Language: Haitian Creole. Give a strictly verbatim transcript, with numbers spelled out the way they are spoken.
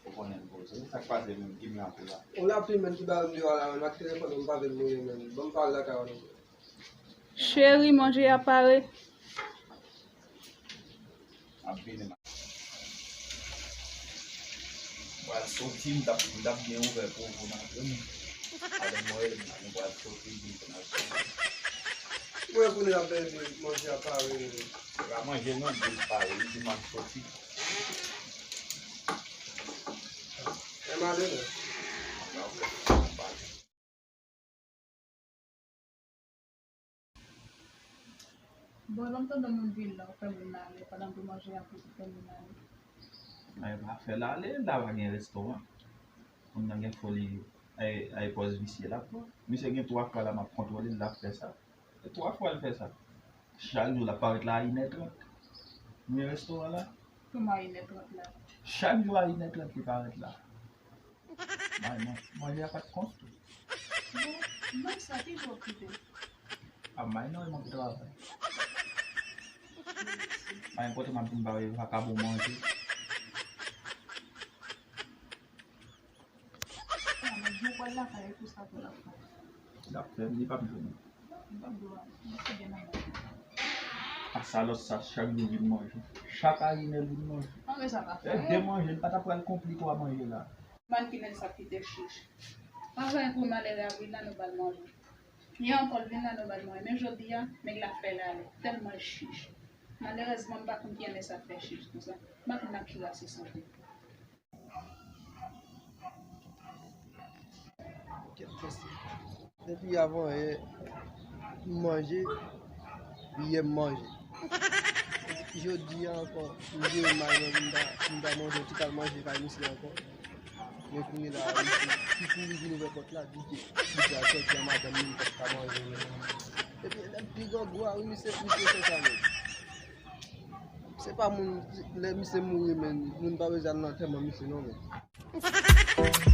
Ou konnen m poze. Sa k pase menm ki m raple la? Ou raple menm ki ba m deyò la, menm ak telefòn, m pa vle mouri menm. Ban m pale lakay ou non. Cheri, manje a pare. M ap vini, m ap. Pral soti, m t ap, m t ap byen ouvè pou ou, pou madanm. Madanm mwen rele m la, nou pral soti, vin pou n al soti. Mwen konnen l ap bèl manje a pare. Se pa manje non, di l pare, li di m ap soti. E madanm. Bon, lè m tande moun vin la, ou fè moun ale, pandan m te manje a, pou fè moun ale. Ay, pa fè l ale, la pa gen restoran. Moun nan gen foli, ay, ay pòz visye l ap pran. Misye gen twa fwa la m ap kontwole l, l ap fè sa. Se twa fwa l fè sa. Chak jou l ap parèt la a inè trant. Ou gen restoran la? Kòman a inè trant la? Chak jou a inè trant li parèt la. May, man-, manje a pa t kont tou. Bon, non, sa ki jou w kite? A may non, e mwen ki travay. May, kote m ap vin ba yo vakabon manje. Ah, men jou w pral lakay, e pou sa pou l ap fè. L ap fè, li p ap jwenn. Sa lòt sa, chak jou vin manje. Chak a inè l vin manje. Manje sa pa fè. E de manje, l pa ta pral konpli twa manje la. Mal ki nèg sa kite chich. Avan pou malere a vin la, nou ba l manje. Yè ankò l vin la, nou ba l manje. Men jodi a, nèg la fè l ale. Tèlman l chich. Malerèzman, m pa konn ki année sa fè chich konsa. M pa konn ak ki ras li sanble. Depi avan yè, m manje, yè m manje. Jodi a ankò, m vire may mwen, m ta, m ta manje yon ti kal manje kay misye ankò. Men kounye la, misye, ki kouri vin ouvè pòt la, di ke misye al sòti an madanm li, m pa t ka manje menm. Epi, lè m pi grangou a, wi, misye, misye fè sa menm. Se pa moun, lè misye mouri, men moun pa bezwen al nan antèman misye non, men.